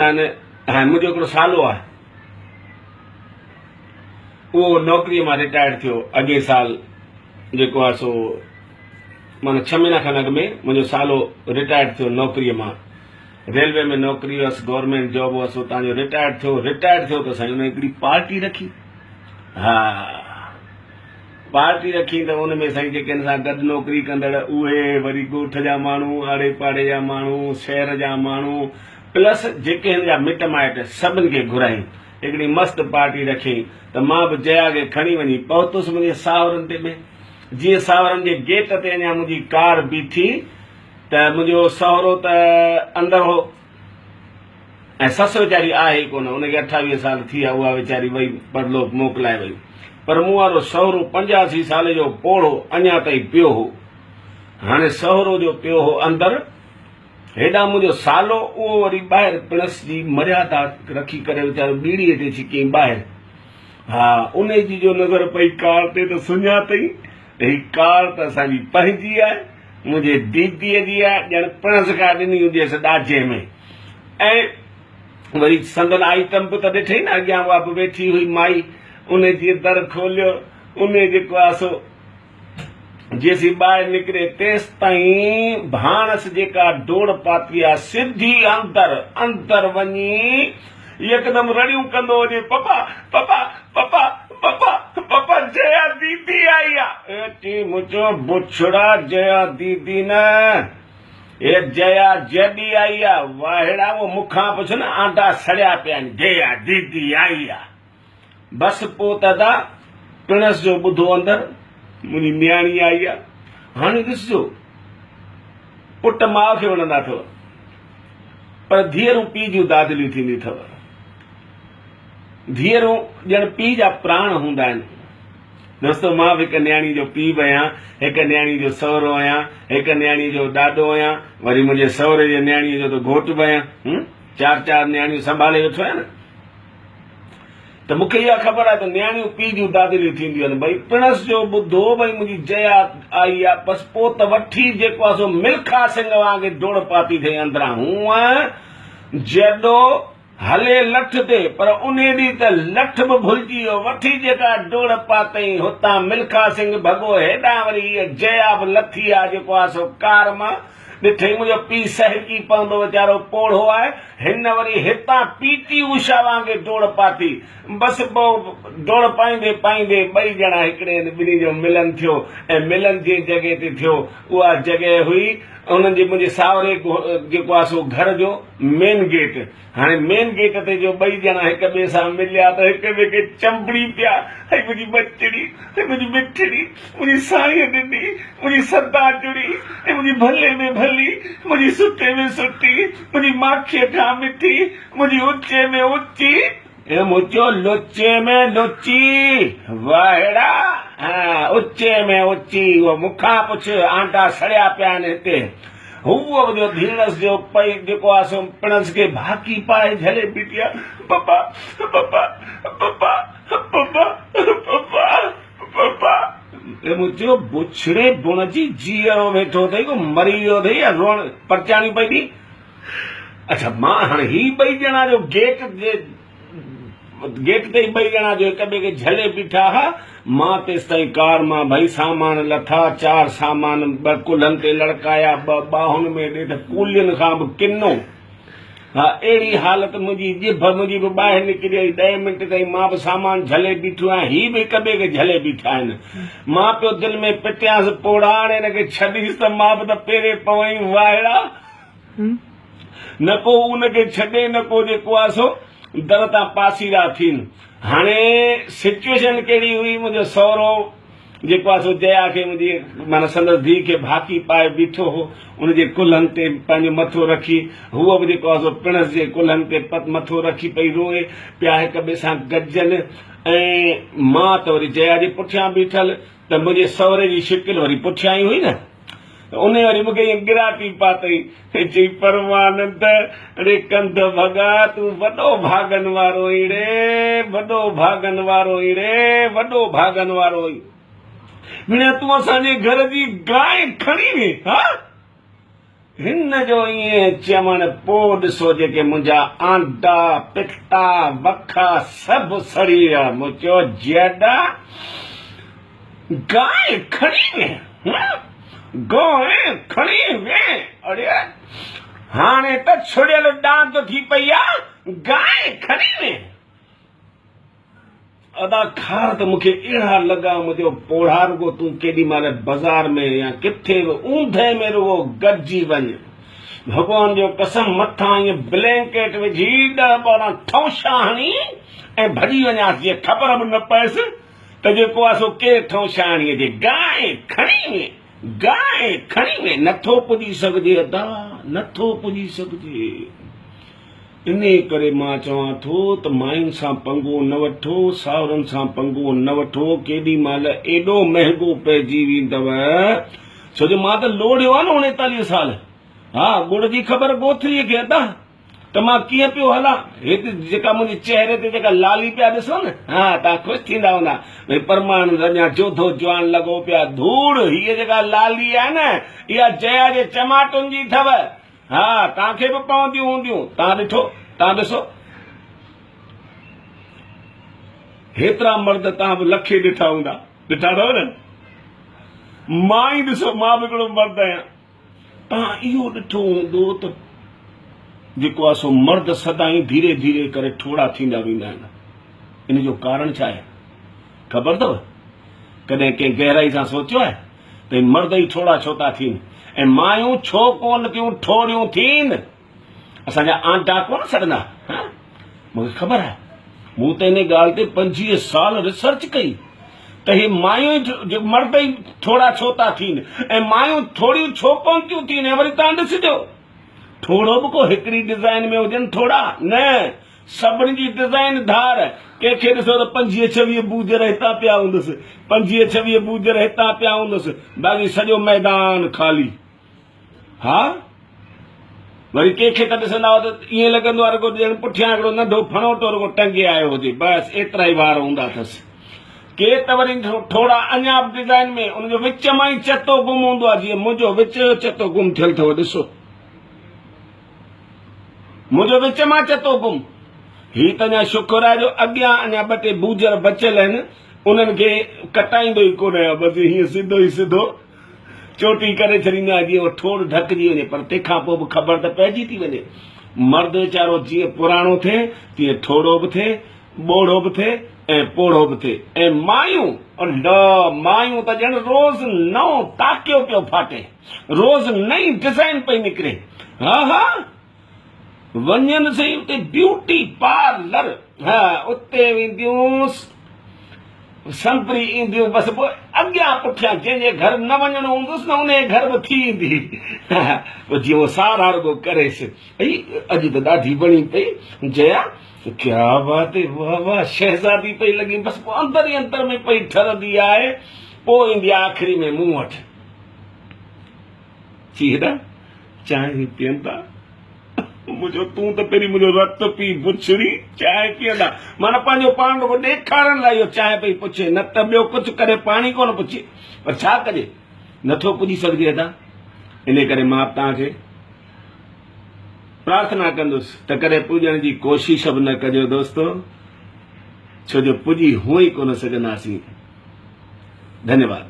آهن ۽ منهنجو هڪڙو سالو آهي اهو نوڪريء مان رٽائرڊ ٿيو اڳئين سال جيڪو آهي سو معنيٰ ڇهه مهينا کن اڳ ۾ منهنجو سالو رٽائرڊ ٿيو نوڪريء مان ريلوي ۾ نوڪري هئس گورنمينٽ جاب هئس اتان جو رٽائرڊ ٿيو رٽائرڊ ٿيو ته سائين ان هڪڙي پارٽي رکي ها پارٽي رکي ته ان ۾ سائين جيڪي ان سان گڏ نوڪري ڪندڙ اهي وري ڳوٺ جا ماڻهو آڙي پاڙي جا ماڻهو شهر جا ماڻهو پلس جيڪي هن جا مٽ مائٽ سڀن کي گهرائين هڪڙي مست پارٽي رکيائين ته مان به جيا کي کڻي وڃي پهتس منهنجي ساهورن تي ۾ جيئن ساهورن جي گيٽ تي اڃا منهنجي ڪار بيٺي ته منهنجو سهرو ته اندر هو ۽ سس ويچاري آهي ئي ڪونه ان کي 28 سال ٿي ويا اها ويچاري وئي پرلوڪ موڪلائي وئي پر مون وارو سهرو 85 سال جو پوڙهو اڃا تائين پيو هو هاڻي سهرو جو پيو هو اندر هيڏانهن منهنجو سالو اهو وري ٻاهر پڻس جي مريادا رکي ڪري ويچارو ٻيڙي هيٺ ڇڪيائين ٻاهر. ها انهي جي جو نظر پئي ڪار تي ته سڃاتئين ته هي ڪار ته اسان جي پنهنجي آهي، منهنجي ديديء جي آهي، ڄڻ پڻس کان ڏني هجيس ڏاجي ۾. ۽ وري سندن آئٽم به ته ڏٺئي نه اڳيان اها به ويٺي هئي مائي، انهي جيئن در کوليو، انهي جيڪو آهي سو. جيسين ٻاهر نڪري تيستائين ڀاڻس جيڪا ڊوڙ پاتي آ سڌي اندر اندر وڃي يڪدم رڙيون ڪندو وڃي papa papa papa papa papa جيا ديدي آئي آ. اچي مون چيو بڇڙا جيا ديدي نه هي جيا جيڏي آئي آ واهڙا اهو مون کان پڇ نه آنڊا سڙيا پيا آهن جيا ديدي آئي آ. بس پوء ته ادا پڻس جو ٻڌو اندر منهنجي نياڻي آئي آ. هاڻي ڏسجو پٽ ماء کي وڻندا اٿو پر ڌيئرون پيء جون دادليون ٿينديون اٿو. ڌيئرون ڄڻ پيء جا پراڻ هوندا آهن. دوستو مان به هڪ نياڻي جو پيء به آهيان، هڪ نياڻي جو سهرو آهيان، هڪ نياڻي جو ڏاڏو آهيان، وري منهنجي سهري جي نياڻي جو ته گهوٽ به آهيان. چار چار نياڻيون سنڀالي ويٺو آهيان نه. ته مون کي اها خبر آهي ته نياڻيون پيء جون دادليون ٿينديون آهن. ڀئي پڻس جو ٻڌو ڀئي منهنجي جيا آئي آ، بس پوء ته وٺي جيڪو آ سو ملکا سنگهه وانگي ڊوڙ پاتي ٿئي اندران هونء جيڏو هلي لٺ تي، پر انهي ڏينهن ته لٺ به ڀلجي ويو، وٺي جيڪا ڊوڙ پاتئين، هتان ملکا سنگهه ڀڳو، هيڏانهن وري هيء جيا به لٿي آ جيڪو آ سو ڪار مان. ڏٺئي منهنجو پيء سهڪي پوندو ويچارو پوڙهو آهي. هن وري هتان پي ٽي اوشا وانگي ڊوڙ پاتي. بس پوء ڊوڙ پائيندي پائيندي ٻئي ڄڻا هڪڙي هنڌ ٻنهي جو ملن ٿيو ۽ ملن جنهن جڳهه تي ٿيو اها جڳهه هئي انهن جي منهنجي ساهري جيڪو آهي سو گهر جو مين گيٽ. هاڻي مين گيٽ تي جو ٻئي ڄڻا هڪ ٻئي سان مليا ته هڪ ٻئي کي چنبڙي پيا، هي منهنجي ٻچڙي، هي منهنجي مٺڙي، منهنجي سائينء ڏني، منهنجي سدا جڙي، هي منهنجي ڀلي ۾ ڀلي، منهنجي سٺي ۾ سٺي، منهنجي ماکيء کان مٺي، منهنجي اچي ۾ اچي. هي مون چيو لچي ۾ لچي، واهڙا، ها اچي ۾ اچي، اهو مون کان پڇ، آنڊا سڙيا پيا آهن هتي. هوء به جو ڌيڻس جو پئي جيڪو آ سو پڻس کي ڀاڪي پائي جهلي بيٺي آ، papa, papa, papa, papa, papa, papa. مون چيو بڇڙي بڻ جي جيئرو ويٺو اٿئي ڪو مري ويو اٿئي يا روئڻ پرچاڻيون پئي ڏين. اڇا مان هاڻي هي ٻئي ڄڻا جو گيٽ جي گيٽ تي ئي ٻئي ڄڻا جو هڪ ٻئي کي جهلي بيٺا ها. مان تيستائين ڪار مان ڀئي سامان لٿا، چار سامان ٻه ڪلهن تي لڙڪايا، ٻه ٻانهن ۾ ڏي ته ڪولين کان به ڪنو. ها اهڙي حالت منهنجي ڄڀ منهنجي به ٻاهر نڪري آئي. ڏهين منٽ تائين مان به سامان جهلي بيٺو آهيان، هي به هڪ ٻئي کي جهلي بيٺا آهن. مان پيو دل ۾ پٽيانس پوڙها هاڻي هن کي ڇڏيس ته مان به ته پيري پوين واهڙا. نه ڪو ان کي ڇڏي نه ڪو جيڪو آ سو در تان پاسيرا ٿين. هاڻي سچوئيشن ڪهڙي هئي منهنجو سهرو جيڪو آ سو جيا کي منهنجي معنيٰ سندس ڌيء کي ڀاڪي پائي بيٺو هو ان جي ڪلهن تي پنهنجو مٿو رکي هوء به جيڪو آ سو پڻس جي ڪلهن تي مٿو رکي پئي روئي پيا هڪ ٻئي سان گڏجن ۽ مان ته وري جيا جي پٺيان بيٺل ته منهنجي سهري جي شڪل وري پٺيان ئي هئي نه. انهيء وري مون کي ائين ڳراٽي پاتئي ۽ چئي، پروانند، اڙي ڪنڌ ڀڳا، تون وڏو ڀاڳن وارو آهين ڙي، وڏو ڀاڳن وارو آهين ڙي، وڏو ڀاڳن وارو آهين. ڀيڻيا، تون اسان جي گهر جي گانء کڻي وئين، ها؟ هن جو ائين چوڻ پوء ڏسو جيڪي منهنجا آنڊا، پتا، وکا سڀ سڙي ويا. مون چيو جيڏا گانء کڻي وين؟ هون گانء کڻي وين؟ اڙي هاڻي ته ڇڙيل ڏاند ٿي پئي آ، گانء کڻي وين؟ ادا خار ته مون کي اهڙا لڳا، مون چيو پوڙها رڳو تون ڪيڏي مهل بزار ۾ يا ڪٿي به اوندهه ۾ رڳو گڏجي وڃ. ڀڳوان جو قسم مٿان ائين بلينڪيٽ وجهي ڏهه 12 ٺونشا هڻي ۽ ڀڄي وڃانس جيئن خبر به نه پئيس ته جيڪو آهي سو ڪير ٺونشا هڻي اچي. گانء کڻي وين، گانء کڻي وين. نٿو پڄي سگهجي ادا، نٿو پڄي سگهجي. انهيء ڪري مان چوان ٿو ته ماين سان پنگو نه وٺو، ساهرن سان پنگو نه وٺو، ڪيڏي مهل ايڏو مهنگو پئجي ويندؤ، ڇو جو مان ته لوڙهيو آهيان نه 39 سال. ها، ڳڙ جي خبر ڳوٿريء کي ادا، ته مان ڪيئن پيو هلان. هت جيڪا منهنجي چهري تي جيڪا لالي پيا ڏسو نه، ها، توهان خوش ٿيندا هوندا، ڀئي پرمانند اڃا جوڌو جوان لڳو پيو آهي. ڌوڙ، هيء جيڪا لالي آهي نه، اها جيا جي چماٽن جي اٿو. ها، توهان کي به پونديون هونديون. توهان ڏٺو؟ توهان ڏسو. هيترا مرد توهان به لکين ڏٺا هوندا. ڏٺا اٿو نه؟ مان ئي ڏسو، مان به هڪڙو مرد آهيان. توهان اهو ڏٺو هوندو ته جيڪو آهي سو مرد سدائين ڌيري ڌيري ڪري ٺوڙها ٿيندا ويندا آهن. ان جو ڪارڻ ڇا آهي؟ خبر اٿو؟ ڪڏهن ڪنهن گهرائي سان سوچيو آهي؟ ته هي مرد ئي ٺوڙها ڇو ٿا ٿين ۽ مايون ڇو ڪونه ٿيون ٺوڙهيون ٿين؟ اسان جا آنڊا ڪونه سڙندا؟ ها مون کي خبر آهي. مون ته ان ڳالهه تي 25 سال ريسرچ ڪئي ته هي مايون ئي مرد ئي ٺوڙها ڇو ٿا ٿين ۽ مايون ٺوڙهيون ڇو ڪونه ٿيون ٿين ۽ وري توهان ڏسجو ٺوڙهو به ڪو هڪڙي ڊزائين ۾ هجن ٺوڙها نه سڀني جي ڊزائين ڌار. ڪنهن کي ڏسو ته 25 26 بوجر هتان پيا هوندس، 25 26 بوجر هتان پيا هوندس، باقي سڄو ميدان خالي. ها وري ڪنهن کي ته ڏسندا هئا ته ائين لڳندو آهي رڳو ڄڻ پٺيان هڪڙو ننڍو ڦڻوٽو رڳو ٽنگي آيو هجي، بس ايترا ئي وار هوندا اٿس. ڪي ته وري ٺوڙها اڃا به ڊزائين ۾ ان جو وچ مان ئي چتو گم هوندو آهي، جيئن منهنجو وچ جو چتو گم ٿيل اٿو ڏسو. منهنجو وچ مان چتو گم. هي ته اڃا شڪر آهي جو اڳيان اڃا ٻه ٽي بوجر بچيل آهن، انهن کي ڪٽائيندو ئي ڪونه آهيان، بس هيئن سڌو ئي سڌو چوٽي ڪري ڇڏيندو آهيان جيئن اهو ٺوڙ ڍڪجي وڃي، پر تنهن کان پوء به خبر ته پئجي ٿي وڃي. مرد ويچارو جيئن پراڻو ٿئي، تيئن ٺوڙهو به ٿئي، ٻوڙو به ٿئي ۽ پوڙهو به ٿئي ۽ مايون، الله! مايون ته ڄڻ روز نئون تاڪيو پيو ڦاٽي. روز نئين ڊزائين پئي نڪري. ها ها وڃن سهي اتي بيوٽي پارلر ها اتي وينديون سنبري اينديون بس پوء اڳيان پٺيان جنهن جي گهر نه وڃڻو هوندس نه انهي گهر به ٿي ايندي پوء جيئن هو ساراهه رڳو ڪريس ائي اڄ ته ڏاڍي وڻي پئي جيا ڪيا بات هي واه واه شهزادي پئي لڳين بس پوء اندر ئي اندر ۾ پئي ٺرندي آهي پوء ايندي آخري ۾ مون وٽ چي هيڏا چانهه پيئندا؟ مون چيو تون ته پهرين منهنجو رت پي بڇڙي چانهه پيئندا معنيٰ پنهنجو پاڻ رڳو ڏيکارڻ لاء اهو چانهه پئي پڇي نه ته ٻيو ڪجهه ڪڏهن پاڻ ئي ڪونه پڇي پر ڇا ڪجي نٿو پڄي سگهجي ادا انهي ڪري مان به توهان کي پرارٿنا ڪندس ته ڪڏهن پڄڻ جي ڪوشش به نه ڪجو دوستو ڇو جو پڄي هونئن ئي ڪونه سگهنداسين ڌنيواد.